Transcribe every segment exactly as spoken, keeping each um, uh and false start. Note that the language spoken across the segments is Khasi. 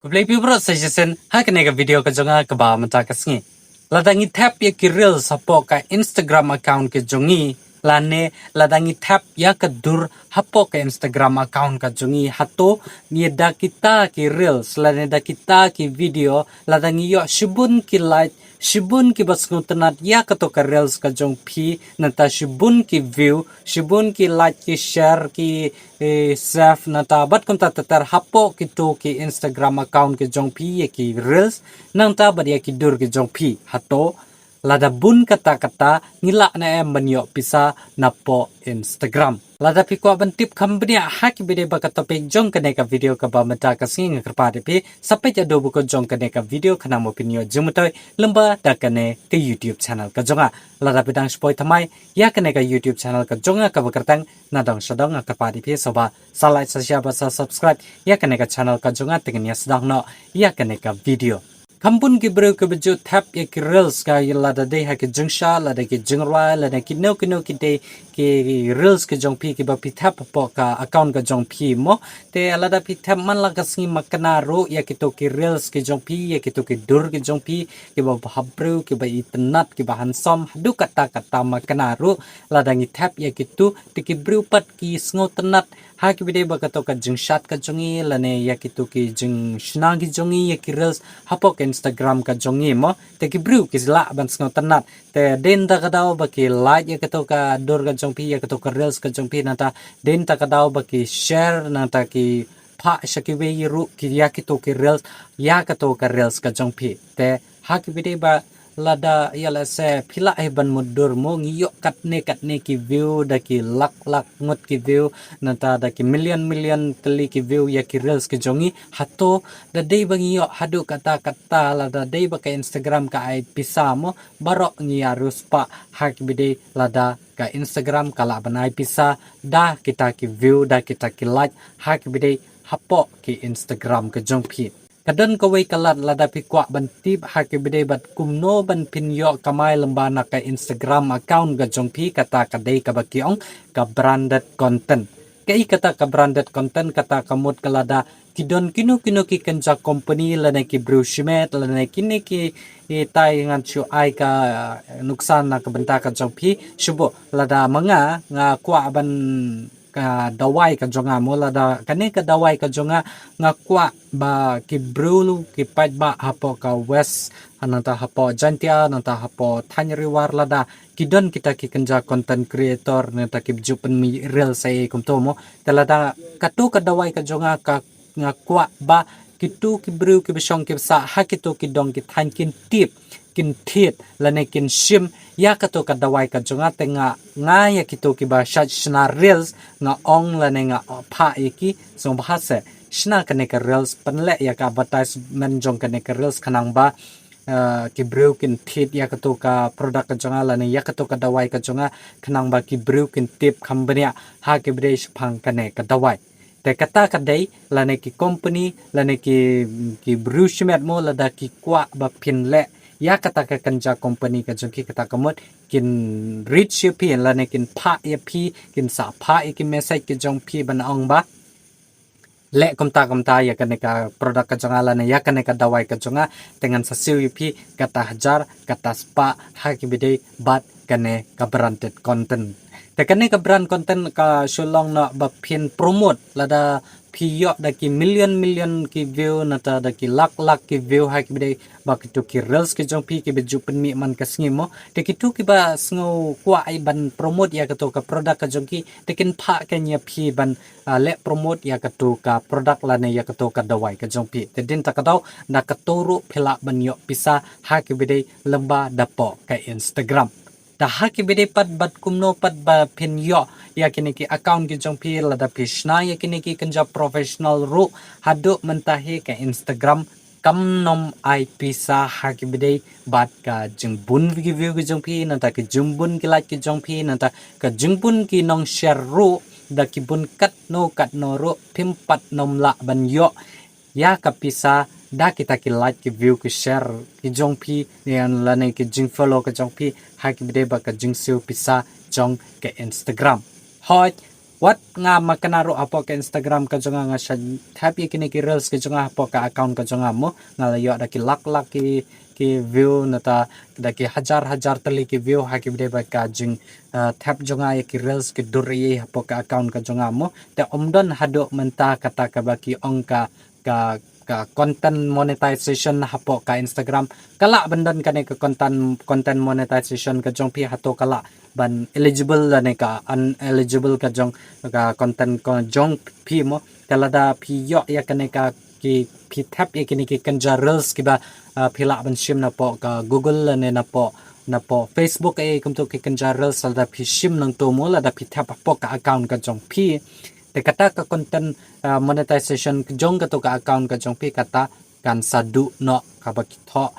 Khublei phi baroh sa shisien ha kane ka video ka jong nga kaba mynta ka sngi. Lada ngi thep ïa ki reels hapoh ka Instagram account ka jong ngi, lane lada ngi thep ïa ka dur hapoh ka Instagram account ka jong ngi, hato ngi da kita ki reels lane da kita ki video, lada ngi ïoh shibun ki like, shibun kiba sngewtynnat ïa kato ka reels ka jong phi, nangta shibun ki view, shibun ki like, ki share, ki eh, save, nangta bad kumta ter ter hapoh kito ki Instagram account ki jong phi ïa ki reels, nangta bad ïa ki dur ki jong phi, hato lada bun katta katta ngi lah ne em ban ïoh pisa napoh Instagram. Lada phi kwah ban tip kham bniah ha kiba ïadei bad ka topic jong kane ka video kaba mynta ka sngi, nga kyrpad ïa phi sa peit haduh ba kut jong kane ka video khnang ba phin ïoh jingmyntoi lyngba da kane ka YouTube channel ka jong nga. Lada phi dang shu poi thymmai ïa kane ka YouTube channel ka jong nga kaba kyrteng Nadong Shadong, nga kyrpad ïa phi sa ba sa like, sa share bad sa subscribe ïa kane ka channel ka jong nga, te ngin ïa sdang noh ïa kane ka video. Kham bun ki briew kiba ju thep ïa ki reels, ka lada dei ha ki jingshah, lada ki jingrwai, lada kino kino ki dei ki reels ki jong phi kiba phi thep hapoh ka account ka jong phi mo. Te lada phi thep man la ka sngi man kane ruh ïa kito ki reels ki jong phi, ïa kito ki dur ki jong phi, kiba bha briew, kiba itynnat, kiba handsome, haduh katta katta man kane ruh, lada ngi thep ïa kito, te ki briew pat ki sngewtynnat ha kiba ïadei bad kato ka jingshad ka jong ngi, lane ïa kito ki jingshna ki jong ngi ïa ki reels hapoh ka Instagram ka jong ngi mo. Te ki briew ki lah ban sngewtynnat. Te dei na kata ka daw ba ki like ïa kato ka dur ka jong phi, ïa kato ka reels ka jong phi, nangta dei na kata ka daw ba ki share, nangta ki phah sha kiwei ruh ki ïa kito ki reels, ïa kato ka reels ka jong phi. Te ha kiba ïadei bad lada ïa lehse phi lah hi ban mutdur mo, ngi ïoh katne katne ki view, da ki lak lak ngut ki view, nangta da ki million million tylli ki view ïa ki reels ki jong ngi, hato da dei ba ngi ïoh haduh katta katta, lada dei ba ka Instagram ka ai pisa mo, baroh ngi ïa riewspah ha kiba ïadei lada ka Instagram ka lah ban ai pisa da kita ki view, da kita ki like ha kiba ïadei hapoh ki Instagram ka jong phi. Ka don kawei ka lad lada phi kwah ban tip ha kiba ïadei bad kumno ban phin ïoh kamai lyngba na ka Instagram account ka jong phi, kata ka dei kaba ki ong ka branded content. Kaei kata ka branded content? Kata ka mut ka lada ki don kino kino ki kynja company lane ki briew shimet lane kine ki, eh, tai ngan shu ai ka, eh, nuksan na ka bynta ka jong phi. Shu buh lada ma nga nga kwah ban ka dawai ka jong nga mo, lada kane ka dawai ka jong nga nga kwah ba ki briew ki paidbah hapoh ka West, nangta hapoh Jaintia, nangta hapoh Thaiñ Ri War, lada ki don kita ki kynja content creator, nangta ki ju pynmih reels ei kumto mo. Te lada kato ka dawai ka jong nga ka nga kwah ba kito ki briew kiba shong kiba sah ha kito ki dong ki thaiñ kin tip, kin thied lane kin shim ïa kato ka dawai ka jong nga, te nga, nga ïa kito kiba shait shna reels nga ong lane nga phah ïa ki, sngewbha se shna kane ka reels, pynleh ïa ka advertisement jong kane ka reels khnang ba, eh, ki briew kin thied ïa kato ka product ka jong nga lane ïa kato ka dawai ka jong nga, khnang ba ki briew kin tip kham bniah ha kiba ïadei shaphang kane ka dawai. Te kata ka dei lane ki company lane ki, ki briew shimet mo, lada ki kwah ba phin leh ïa kata ka kynja company ka jong ki, kata ka mut kin reach ïa phi lane kin phah ïa phi, kin sa phah ïa ki message ki jong phi ban ong ba leh kumta kumta ïa kane ka product ka jong nga lane ïa kane ka dawai ka jong nga, te ngan sa siew ïa phi kata hajar, kata spah ha kiba ïadei bad kane ka branded content. Te kane ka brand content ka shu long noh ba phin promote, lada phi ïoh da ki million million ki view, nangta da ki lak lak ki view ha kiba ïadei bad kito ki reels ki jong phi kiba ju pynmih man ka sngi mo. Te kito kiba sngew kwah ban promote ïa kato ka product ka jong ki, te kin phah kane ïa phi ban, ah, leh promote ïa kato ka product lane ïa kato ka dawai ka jong phi. Te dei na kata ka daw da kato ruh phi lah ban ïoh pisa ha kiba ïadei lyngba da hapoh ka Instagram. Te ha kiba ïadei pat bad kumno pat ba phin ïoh ïa kine ki account ki jong phi, lada phi shna ïa kine ki kynja professional ruh, haduh mynta hi ka Instagram kam nym ai pisa ha kiba ïadei bad ka jingbun ki view ki jong phi, nangta ka jingbun ki like ki jong phi, nangta ka jingbun ki nong share ruh, da ki bun katno katno ruh phim pat nym lah ban ïoh ïa ka pisa da kita ki like, ki view, ki share ki jong phi, lane ki jingfollow ki jong phi ha kiba ïadei bad ka jingsiew pisa jong ka Instagram. Hooid, Wat nga ma kane ruh hapoh ka Instagram ka jong nga, nga shu thep ïa kine ki reels ki jong nga hapoh ka account ka jong nga mo, nga la ïoh da ki lak lak ki, ki view, nangta da ki hajar hajar tylli ki view ha kaba ïadei bad ka jing, uh, thep jong nga ïa ki reels ki dur ïa hapoh ka account ka jong nga mo. Te ym don haduh mynta kata kaba ki ong ka, ka, ka content monetization hapoh ka Instagram. Ka lah ban don kane ka content, content monetization ka jong phi, hato ka lah ban eligible lane ka uneligible ka jong, ka content ka jong phi mo. Te lada phi ïoh ïa kane ka, ki, phi thep ïa kine ki kynja reels kiba, uh, phi lah ban shim napoh ka Google lane napoh, napoh Facebook, eh, kumto ki kynja reels, lada phi shim nangto mo, lada phi thep hapoh ka account ka jong phi. Te kata ka content, uh, monetization jong kato ka account ka jong phi kata kan sa duh noh, kaba ki thoh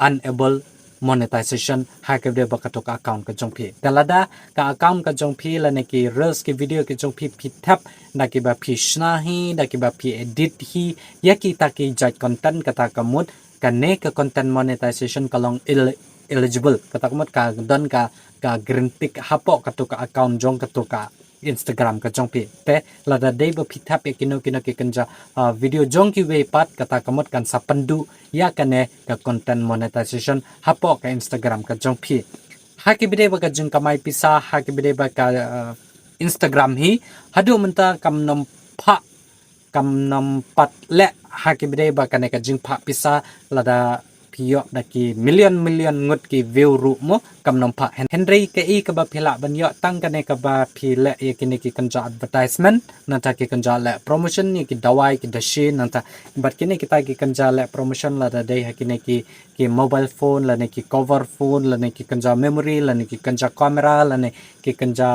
enable monetization ha kaba ïadei bad kato ka account ka jong phi. Te lada ka account ka jong phi lane ki reels ki video ki jong phi phi thep da kiba phi shna hi, da kiba phi edit hi ïa kita ki jait content, kata ka mut kane ka content monetization ka long el-, eligible, kata ka mut ka don ka, ka green tick hapoh kato ka account jong kato ka Instagram ka jong phi. Te lada dei ba phi thep ïa kino kino ki kynja, uh, video jong kiwei pat, kata ka mut kan sa pynduh ïa kane ka content monetization hapoh ka Instagram ka jong phi. Ha kaba ïadei bad ka jingkamai pisa ha kaba ïadei bad ka, uh, Instagram hi, haduh mynta kam nym phah, kam nym pat leh ha kaba ïadei bad kane ka jingphah pisa, lada phi ïoh da ki million million ngut ki view ruh mo, kam nym phah. Hynrei kaei kaba phi lah ban ïoh tang kane kaba phi leh ïa kine ki kynja advertisement, nangta ki kynja leh promotion ïa ki dawai ki dashin, nangta bad kine kita ki kynja leh promotion lada dei ha kine ki, ki mobile phone lane ki cover phone lane ki kynja memory lane ki kynja camera lane ki kynja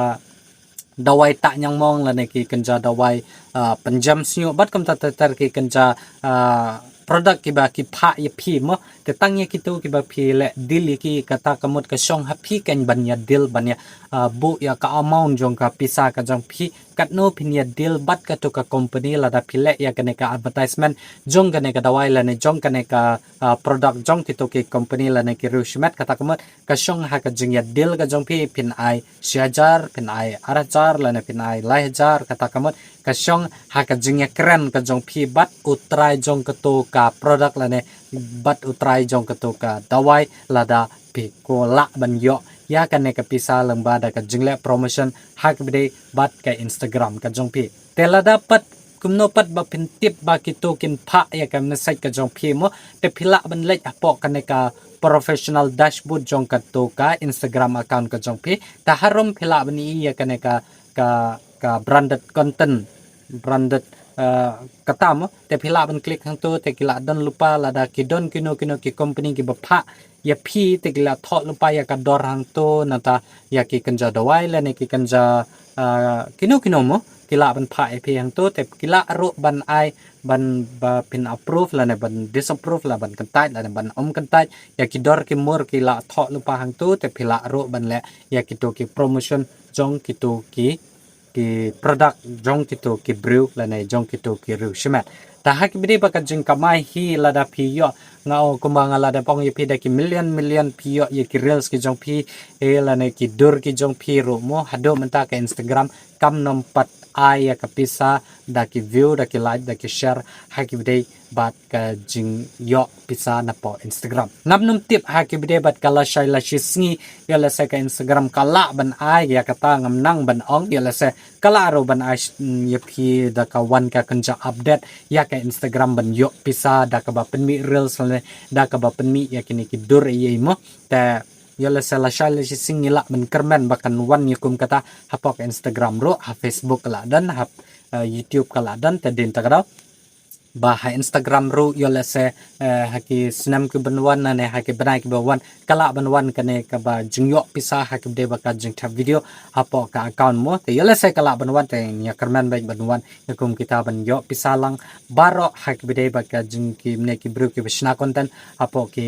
dawai tah ñiangmong lane ki kynja dawai, ah, pynjem sniuh bad kumta ter ter ki kynja, ah, product kiba ki phah ïa phi mo. Te tang ïa kito kiba phi leh deal ïa ki, kata ka mut ka shong ha phi kan ban ïa deal ban ïa, ah, buh ïa ka amount jong ka pisa ka jong phi, katno phin ïa deal bad kato ka company lada phi leh ïa kane ka advertisement jong kane ka dawai lane jong kane ka, ah, product jong kito ki company lane ki riew shimet, kata ka mut ka shong ha ka jingïa deal ka jong phi, phin ai shi hajar, phin ai ar hajar lane phin ai lai hajar, kata ka mut ka shong ha ka jingïa kren ka jong phi bad u trai jong kato ka product lane bad u trai jong kato ka dawai, lada phi kwah lah ban ïoh ïa kane ka pisa lyngba da ka jingleh promotion ha kaba ïadei bad ka Instagram ka jong phi. Te lada pat kumno pat ba phin tip ba kito kin phah ïa ka message ka jong phi mo, te phi lah ban leit hapoh kane ka professional dashboard jong kato ka Instagram account ka jong phi. Te harum phi lah ban ïohi ïa kane ka, ka, ka branded content, branded, uh, kata mo, te phi lah ban click hangto, te ki lah don lypa, lada ki don kino kino ki company kiba phah ïa phi, te ki lah thoh lypa ïa ka dor hangto, nangta ïa ki kynja dawai lane ki kynja, ah, kino kino mo, ki lah ban phah ïa phi hangto, te ki lah ruh ban ai, ban ba phin approve lane ban disapprove, la ban kyntait lane ban ym kyntait ïa ki dor ki mur, ki lah thoh lypa hangto, te phi lah ruh ban leh ïa kito ki promotion jong kito ki, ki product jong kito ki briew lane jong kito ki riew shimet. Te ha kaba ïadei bad ka jingkamai hi, lada phi ïoh, nga ong kumba nga la dep ong ïa phi, da ki million million phi ïoh ïa ki reels ki jong phi, eh, lane ki dur ki jong phi ruh mo, haduh mynta ka Instagram kam nym pat ai ïa ka pisa da ki view, da ki like, da ki share ha kaba ïadei bad ka jingïoh pisa napoh Instagram. Ngam nym tip ha kaba ïadei bad ka lashai lashisngi, ïoh lehse ka Instagram ka lah ban ai ïa kata, ngam nang ban ong, ïoh lehse ka lah ruh ban ai sh-, mm, ïa phi da ka wan ka kynja update ïa ka Instagram ban ïoh pisa da kaba pynmih reels lane da kaba pynmih ïa kine ki dur ïa i mo. Te ïoh lehse lashai lashisngi lah ban kyrmen ba kan wan ïa kum kata hapoh ka Instagram ruh, ha Facebook ka lah don, ha, eh, YouTube ka lah don, te dei ta ka daw ba ha Instagram ruh, ïoh lehse, eh, ha ki snem ki ban wan lane ha ki bnai kiba wan, ka lah ban wan kane kaba jingïoh pisa ha kaba ïadei bad ka jingthep video hapoh ka account mo. Te ïoh lehse ka lah ban wan, te ngi ïa kyrmen beit ban wan ïa kum kita ban ïoh pisa lang baroh ha kaba ïadei bad ka jing, kine ki briew kiba shna content hapoh ki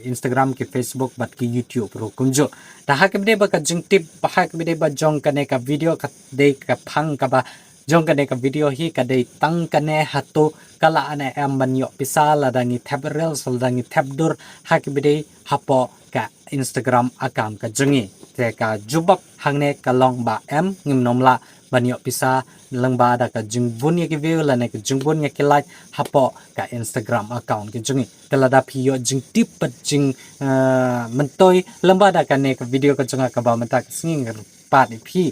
Instagram, ki Facebook bad ki YouTube ruh kumjuh. Te ha kaba ïadei bad ka jingtip ha kaba ïadei bad jong kane ka video, ka dei ka phang kaba jong kane ka video hi ka dei tang kane, hato ka lah ne em ban ïoh pisa lada ngi thep reels, lada ngi thep dur ha kaba ïadei hapoh ka Instagram account ka jong ngi. Te ka jubab hangne ka long ba em, ngim nym lah ban ïoh pisa lyngba da ka jingbun ïa ki view lane ka jingbun ïa ki like hapoh ka Instagram account ka jong ngi. Te lada phi ïoh jingtip bad jing, eh, myntoi lyngba da kane ka video ka jong nga kaba mynta ka sngi, nga kyrpad ïa phi,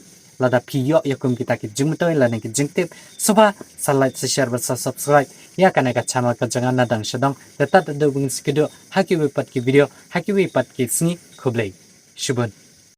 lada phi ïoh ïa kum kita ki jingmyntoi lane ki jingtip, sngewbha sa like, sa share bad sa subscribe ïa kane ka channel ka jong nga na dang sha dang. Te tad haduh ba ngin sa ïakynduh ha kiwei pat ki video, ha kiwei pat ki sngi, khublei shibun.